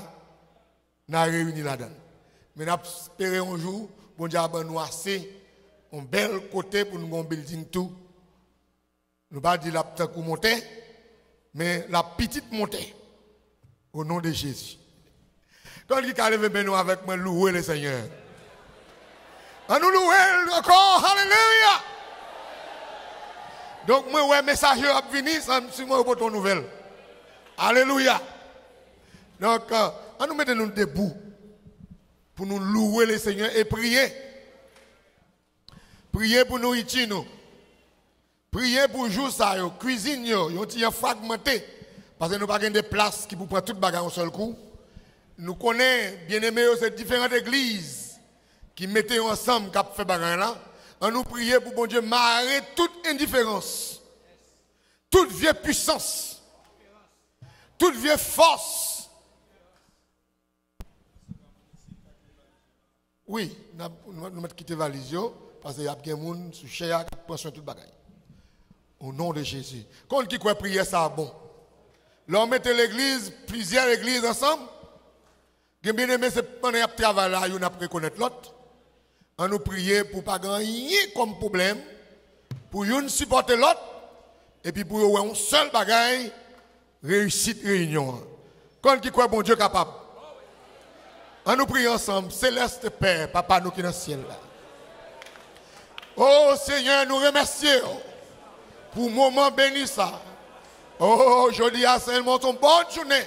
n a reyini ladan l. Men n ap espere yon jou, Bondye a ban nou ase, yon bèl kote pou nou gen yon building tou. Nou pa di l ap tankou montè, men l ap pitit montè. O non de Jezi. Konbyen ki ka leve men nou avèk mwen, louwe Lesenyè? Ann nou louwe l ankò, alelouya! Donk, mwen wè mesaje yo ap vini, sa, siman yo pote yon nouvèl. Alelouya! Donk, eh, ann nou mete nou debou pou nou louwe Lesenyè e priye. Priye pou nouriti nou. Priye pou jou sa yo, kwizin yo, yon ti jan fragmante, paske nou pa gen de plas ki pou pran tout bagay yon sèl kou. Nou konnen, byeneme yo, se diferan legliz ki mete yo ansanm, k ap fè bagay la. Ann nou priye pou Bondye mare tout endiferans, tout vye pisans, tout vye fòs, Wi, n ap, nou, nou mèt kite valiz yo, paske y ap gen moun sou chè a k ap pran swen tout bagay. O non de Jezi. Konn ki kwè priyè sa a bon? Lè w mete legliz, plizyè legliz ansanm, gen byeneme se pandan y ap travay la, youn ap rekonèt lòt. Ann nou priye pou pa gen anyen kòm pwoblèm, pou youn sipòte lòt, epi pou yo wè yon sèl bagay, reyisit reyinyon an. Konn ki kwè Bondye kapab? Ann nou priye ansanm. Seleste Pè, Papa nou ki nan syèl la. O Senyè, nou remèsye w pou moman beni sa. O, jodi a, Senyè, nou se yon bòn jounen.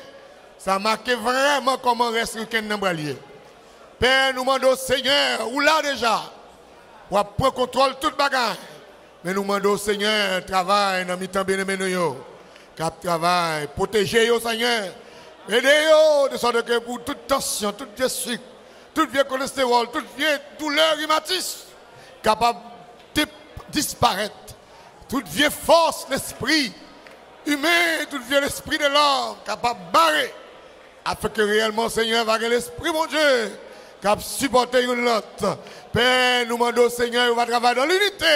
Sa make vrèman kòman rès wikenn nan pral ye. Pè, nou mande w, Senyè, ou la deja. W ap pran kontwòl tout bagay. Men nou mande w, Senyè, travay nan mitan byeneme nou yo k ap travay. Pwoteje yo, Senyè. Ede yo, de sòt ke pou tout tansyon, tout vye sik, tout vye kolestewòl, tout vye doulè rimatis kapab dip-, disparèt. Tout vye fòs lespri imen, tout vye lespri de lòm kapab bare. Afin ke reyèlman, Senyè, va gen lespri Bondye k ap sipòte youn lòt. Pè, nou mande w, Senyè, yo va travay nan linite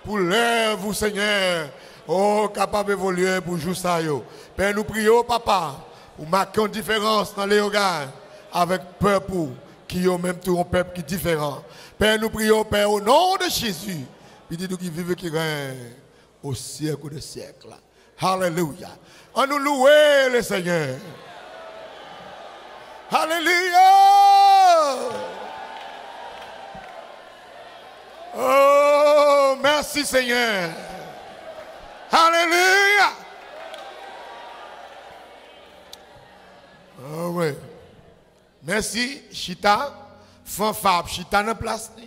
pou lèv ou, Senyè, o, kapab evolye pou jou sa yo. Pè, nou priye w, Papa, ou make yon diferans nan Leyogàn avèk pèp ou, ki yo menm tou yon pèp ki diferan. Pè, nou priye w, Pè, o non de Jezi, Pitit ou ki viv e ki règne au siècle des siècles. Alelouya. Ann nou louwe Lesenyè. Alelouya. Oh, mèsi Senyè. Alelouya. Oh, wi. Mèsi, chita. Fanfa ap chita nan plas li.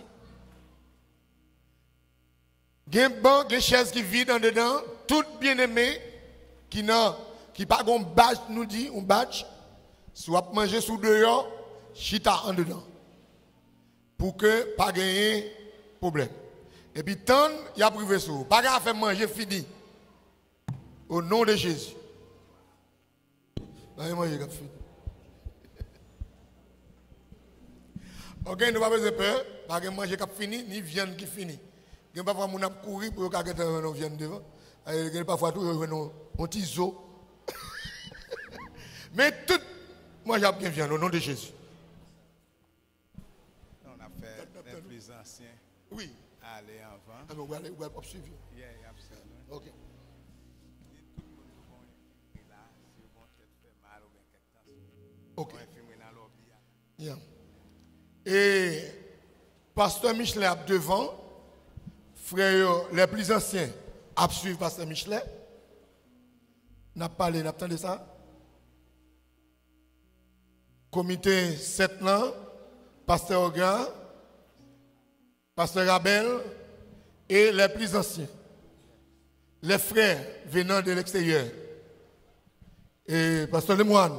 Gen ban, gen chèz ki vid andedan. Tout byeneme ki nan, ki pa gon badj, nou di, yon badj, si w ap manje sou deyò, chita andedan. Pou ke pa genyen pwoblèm. Epi tann, y ap rive sou ou. Pa gen afè manje fini. O non de Jezi. Pa gen manje k ap fini. Ok, nou pa bezwen pè, pa gen manje k ap fini, ni vyann ki fini. Gen pafwa moun ap kouri pou yo ka gentan jwenn yon vyann devan. E gen pafwa tou yo jwenn yon, yon ti zo. Men tout manje ap gen vyann, o non de Jezi. Non, n ap fè lè pli zansyen ale anvan. Amèn. Ou pral, ou pral, w ap swiv yo. Yeah, y ap swiv mwen. Ok. Di tout moun ki gon enfimri la, si yo gon tèt fè mal oubyen kèk tansyon. Ok. Gon enfimri nan lòbi a. Yeah. E pastè Michelet ap devan. Frè yo, lè pli zansyen ap swiv pastè Michelet. N ap pale, n ap tande sa. Komite sèt lan, pastè Oga, pastè Rabèl, e lè pli zansyen, lè frè venan de leksteryè, e pastè Lemwàn,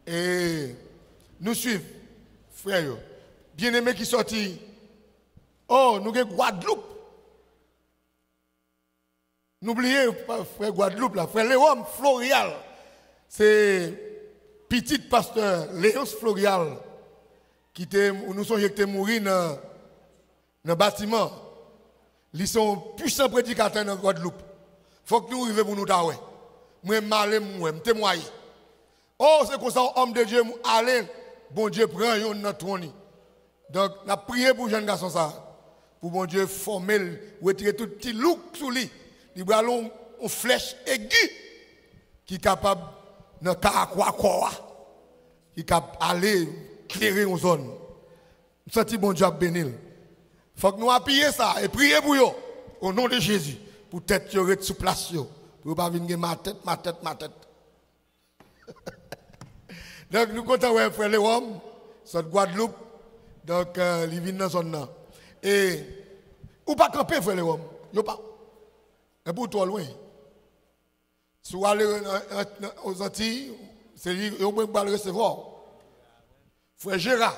e nou swiv frè yo. Byeneme ki sòti, oh, nou gen Gwadloup. Nou bliye pa-, frè Gwadloup la, frè Lewòm Floryal. Se pitit pastè Leyans Floryal ki te, nou sonje ki te mouri nan, nan batiman. Li se yon pwisan predikatè nan Gwadloup. Fòk nou rive pou nou ta wè. Mwen m ale m wè, m temwaye. Oh, se konsa yon homme de Dieu ale, Bondye pran youn nan twòn li. Donk, n ap priye pou jèn gason sa a, pou Bondye fòme l, retire tout ti louk sou li. Li pral yon, yon flèch egi ki kapab nan karakwa kò a, ki kab ale klere yon zòn. M santi Bondye ap beni l. Fòk nou apiye sa e priye pou yo, o non de Jezi, pou tèt yo ret sou plas yo, pou yo pa vin gen matèt, matèt, matèt. Donk, nou kontan wè frè Lewòm, sot Gwadloup. Donk, eh, li vin nan zòn nan. E ou pa kanpe, frè Lewòm. Yo pa. Epi ou twò lwen. Si w ale nan, nan, nan, Ozantiy, se li, yo mwen pral resevwa w. Frè Jera.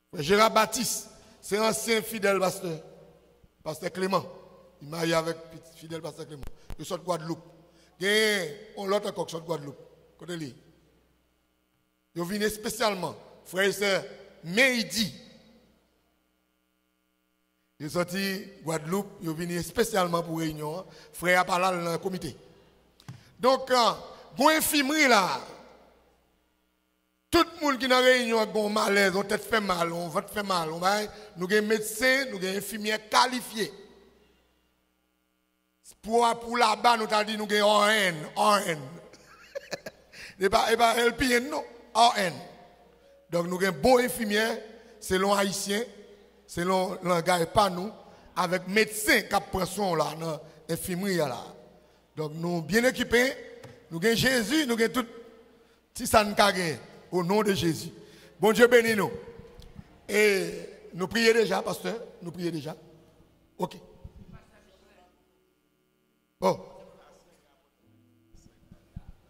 Frè Jera Batis, se ansyen fidèl pastè, pastè Kleman. Li marye avèk pi-, fidèl pastè Kleman. Yo sot Gwadloup. Gen yon lòt ankò ki sot Gwadloup. Kote li? Yo vin espesyalman. Frè e sè, Meydi. Yo sòti Gwadloup, yo vini espesyalman pou reyinyon an. Frè a pa la, l nan komite. Donk, gon enfimri la. Tout moun ki nan reyinyon an, gon malèz, yon tèt fè mal, yon vant fè mal, yon bagay, nou gen medsen, nou gen enfimyè kalifye. Pou, pou laba, nou ta di nou gen R N, R N. E pa, e pa L P N non, R N. Donk nou gen bon enfimyè, selon ayisyen, selon langay pa nou, avèk medsen k ap pran swen w la nan enfimri a la. Donk nou byen ekipe, nou gen Jezi, nou gen tout ti sa n ka gen, o non de Jezi. Bondye beni nou. E nou priye deja, pastè? Nou priye deja? Ok. Oh.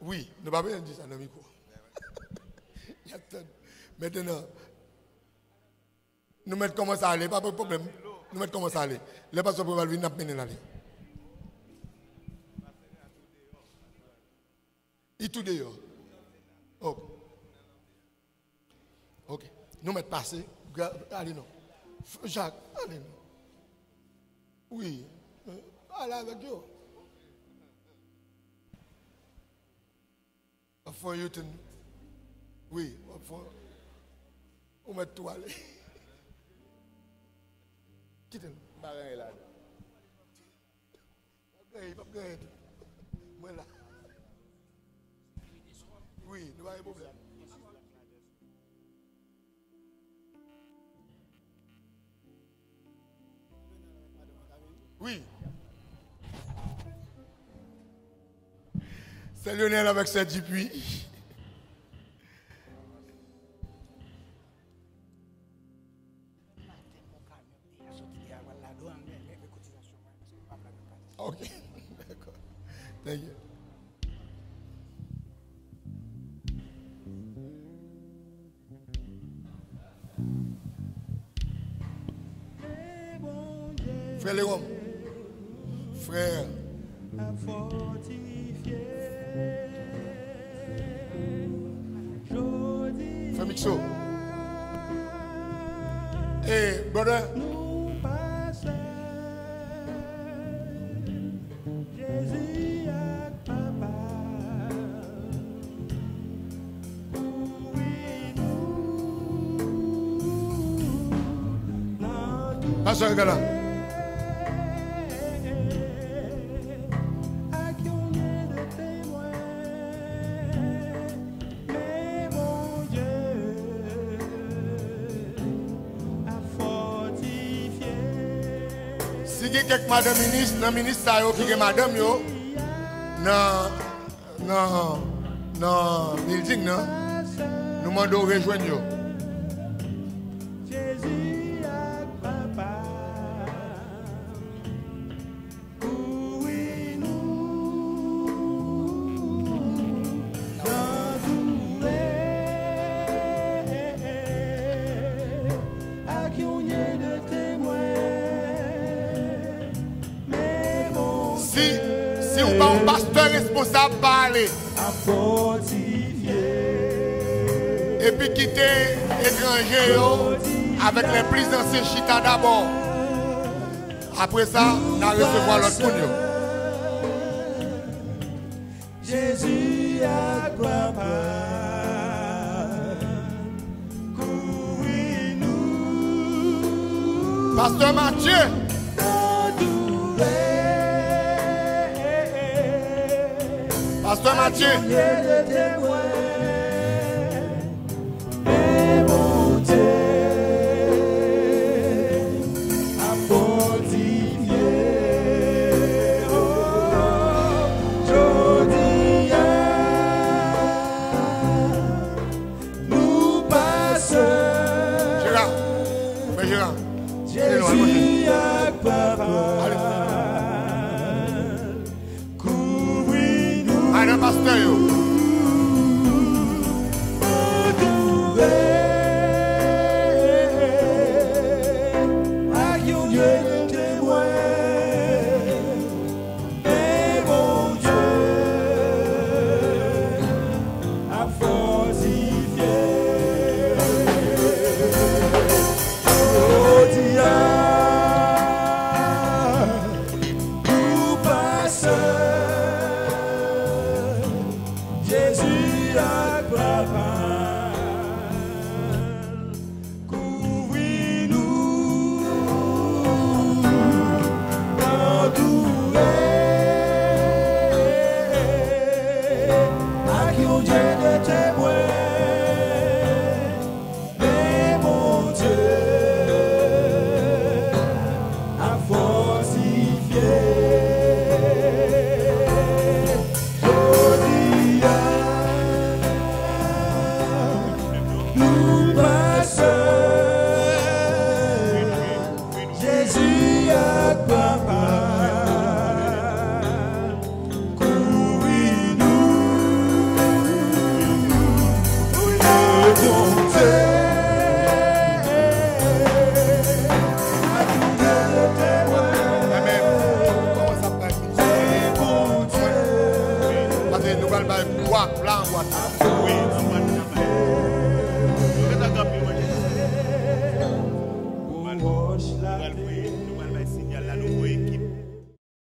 Wi, nou pa bezwen di sa nan mikwo. Y ap tann. Mentnan, nou mèt kòmanse ale, pa gen pwoblèm. Nou mèt kòmanse ale. Lè pastè Preval vin, n ap mennen l ale. Li tou deyò. Ok. Ok. Nou mèt pase. Gra-, ale non. F-, Jak, ale non. Wi. Ale avèk yo. W ap fè yon U-turn. Wi, w ap fè yon, ou mèt tou ale. Kite l. M pa gen anyen ladan. P ap gen, p ap gen tou. Mwen la. Wi, nou pa gen pwoblèm. Wi. Sè Lionel avèk sè Dupuis. Ok, dakò. Thank you. Frè Lerom. Frè. Frè Mixo. Hey, brother. Jezi ak Papa. Pastè Regala. Si gen kèk madanm minis, nan minis sa yo ki gen madanm yo, nan nan, nan building nan, nou mande w rejwenn yo. Si, si w pa yon pastè responsab, pa ale. Epi kite etranje yo avèk lè pli zansyen chita dabò. Apre sa, n a resevwa lòt moun yo. Jezi ak Papa kouvri nou. Pastè Matye. Pastè Matye. Men Bondye ap fòtifye w jodi a. Nou pase. Jera, frè Jera. Jezi ak Papa. Ale. Kouvri nou. Al nan pastè yo. Antoure ak yon lye de temwen. Men Bondye ap fòtifye. Papa, kouvri nou, antoure ak yon dye de temwen. Men Bondye ap fòtifye. Jodi a, nou pa sèl. Jezi ak Papa kouvri nou. Bondye a tou de temwen. Amèn. Kòmanse ap bay Bondye. Paske nou pral bay bwa la anba tè. Wi.